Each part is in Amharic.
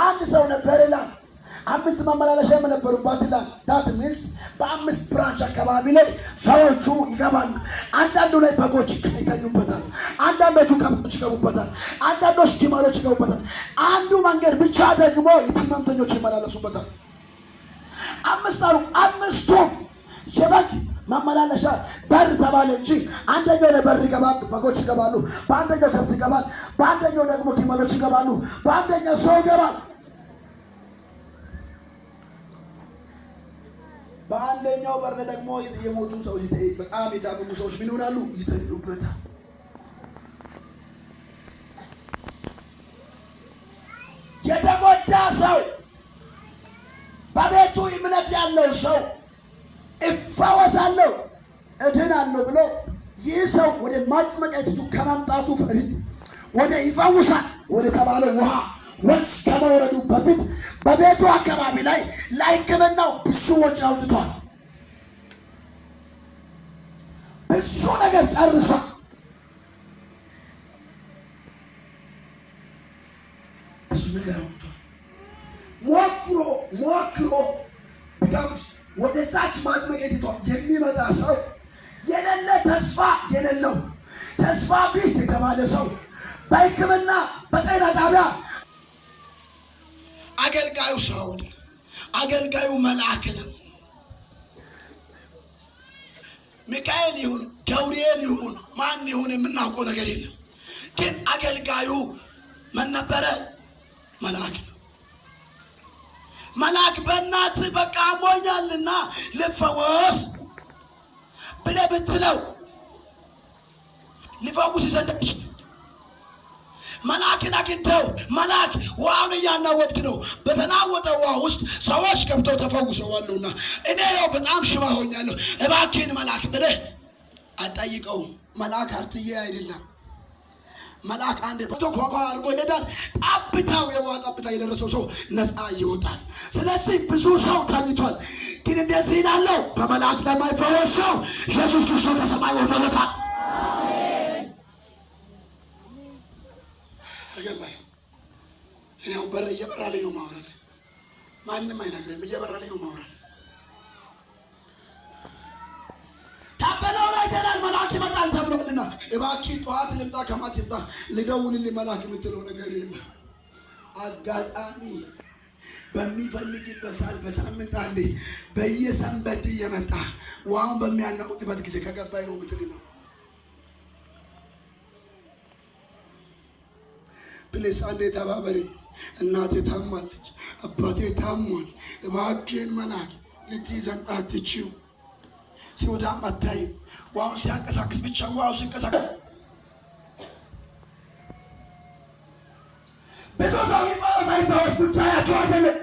አንድ ሰው ነበር ይላል። አምስት ማመላለሻ የነበሩባት ይላል። That means በአምስት branch አካባቢ ላይ ሰዎቹ ይገባሉ። አንዳንዱ ላይ በጎች ይተኙበታል። አንዳንዶቹ ከብቶች ይገቡበታል። አንዳንዶች ግመሎች ይገቡበታል። አንዱ መንገድ ብቻ ደግሞ የህመምተኞች ይመላለሱበታል። አምስት አሉ። አምስቱም የበግ ማመላለሻ በር ተባለ እንጂ አንደኛው ላይ በር ይገባል፣ በጎች ይገባሉ። በአንደኛው ከብት ይገባል፣ በአንደኛው ደግሞ ግመሎች ይገባሉ፣ በአንደኛው ሰው ይገባል። በአንደኛው በር ደግሞ የሞቱ ሰዎች፣ በጣም የታመሙ ሰዎች ምን ይሆናሉ? ይተኙበታል። የተጎዳ ሰው፣ በቤቱ እምነት ያለው ሰው እፈወሳለሁ እድናለሁ ብሎ ይህ ሰው ወደ ማጥመቂያይቱ ከመምጣቱ በፊት፣ ወደ ይፈውሳል ወደ ተባለው ውሃ ወንዝ ከመውረዱ በፊት በቤቱ አካባቢ ላይ ለሕክምናው ብዙ ወጪ አውጥቷል። ብዙ ነገር ጨርሷል። ብዙ ነገር አውጥቷል። ሞክሮ ሞክሮ because ወደዛች ማጥመቂያይቱ የሚመጣ ሰው የሌለ ተስፋ የሌለው፣ ተስፋ ቢስ የተባለ ሰው በሕክምና በጤና ጣቢያ አገልጋዩ ሰው፣ አገልጋዩ መልአክ ነው። ሚካኤል ይሁን ገብርኤል ይሁን ማን ይሁን የምናውቀው ነገር የለም። ግን አገልጋዩ ምን ነበረ? መልአክ ነው። መልአክ በእናት በቃ አሞኛልና ልፈወስ ብለህ ብትለው ሊፈውስ ዘንድ መልአክን አግኝተው መልአክ ውሃውን እያናወጥክ ነው። በተናወጠ ውሃ ውስጥ ሰዎች ገብተው ተፈውሰዋሉና እኔ ያው በጣም ሽባ ሆኛለሁ፣ እባክህን መልአክ ብለህ አትጠይቀውም። መልአክ አርትዬ አይደለም። መልአክ አንድ ኳኳ አድርጎ ይሄዳል። ጠብታው የውሃ ጠብታ የደረሰው ሰው ነፃ ይወጣል። ስለዚህ ብዙ ሰው ተኝቷል። ግን እንደዚህ ይላለው፣ በመልአክ ለማይፈወስ ሰው ኢየሱስ ክርስቶስ ከሰማይ ወርዶለታል። ተገባኝ። እኔ አሁን በር እየበራልኝ ነው ማውራት። ማንም አይነግርም። እየበራልኝ ነው ማውራት። ታበላው ላይ ገናል መልአክ ይመጣል ተብሎልና እባክህ ጠዋት ልምጣ ከማት ይምጣ ልደውልልህ መልአክ የምትለው ነገር የለም። አጋጣሚ በሚፈልግበት ሰዓት በሳምንት አንዴ በየሰንበት እየመጣ ውሃውን በሚያናውጥበት ጊዜ ከገባኝ ነው ምትል ነው። Please አንዴ ተባበሪ። እናቴ ታማለች፣ አባቴ ታሟል። እባክህን መልአክ ልትይዘን አትችይው። ሲወዳም አታይም። ውሃውን ሲያንቀሳቅስ ብቻ ውሃው ሲንቀሳቀስ ብዙ ሰው ይፈወስ አይፈወስ ጉዳያቸው አይደለም።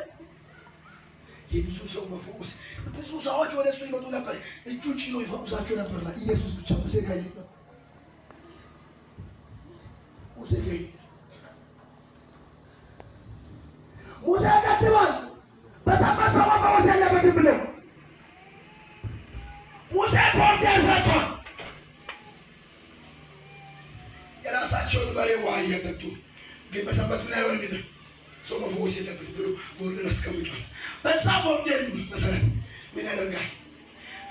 የብዙ ሰው መፈወስ፣ ብዙ ሰዎች ወደ እሱ ይመጡ ነበር። እጁ ጭኖ ይፈውሳቸው ነበር። ኢየሱስ ብቻ ሙሴ ጋር ይሄድ ነበር። ሙሴ ጋር ይሄድ፣ ሙሴ ገድቧል። በሰንበት ሰው መፈወስ የለበትም ብሎ ሙሴ border ሰጥቷል። የራሳቸውን በሬ ውሃ እያጠጡ ግን በሰንበት ምን አይሆንም ይላል። ሰው መፈወስ የለበትም ብሎ border አስቀምጧል። በዛ border መሰረት ምን ያደርጋል?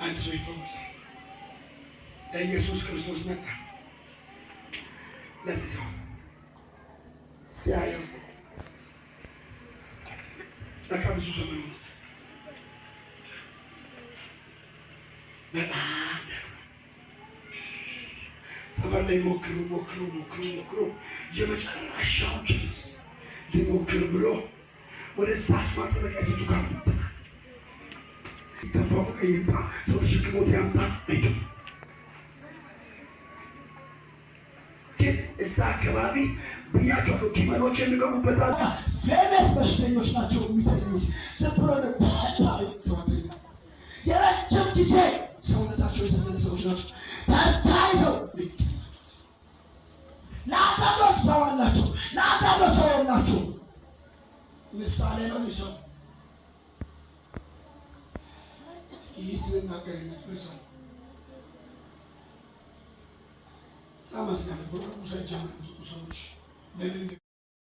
አንድ ሰው ይፈወሳል። ለኢየሱስ ክርስቶስ መጣ። ለዚህ ሰው ሲያየው ለካ ብዙ ዘመን ሆኖታል። በጣም ሰፈር ላይ ሞክሩ ሞክሩ ሞክሩ ሞክሩ የመጨረሻውን chance ሊሞክር ብሎ ወደ ሳች ማጥመቂያይቱ ጋር መጣ። ይተፋወቀ ይምጣ፣ ሰው ተሸክሞት ያምጣ አይደለም። ግን እዛ አካባቢ ብያቸው ግመሎች የሚገቡበት famous በሽተኞች ናቸው የሚተኙት። ዝም ብሎ የረጅም ጊዜ ሰውነታቸው የሰመነ ሰዎች ናቸው። ተታይዘው ለአንዳንዶች ሰው አላቸው፣ ለአንዳንዶች ሰው የላቸው። ምሳሌ ነው ይሰው ይህ ልናገር ነበር ሰው በጣም አዝናለሁ። በቅርቡ ሰዎች ለምን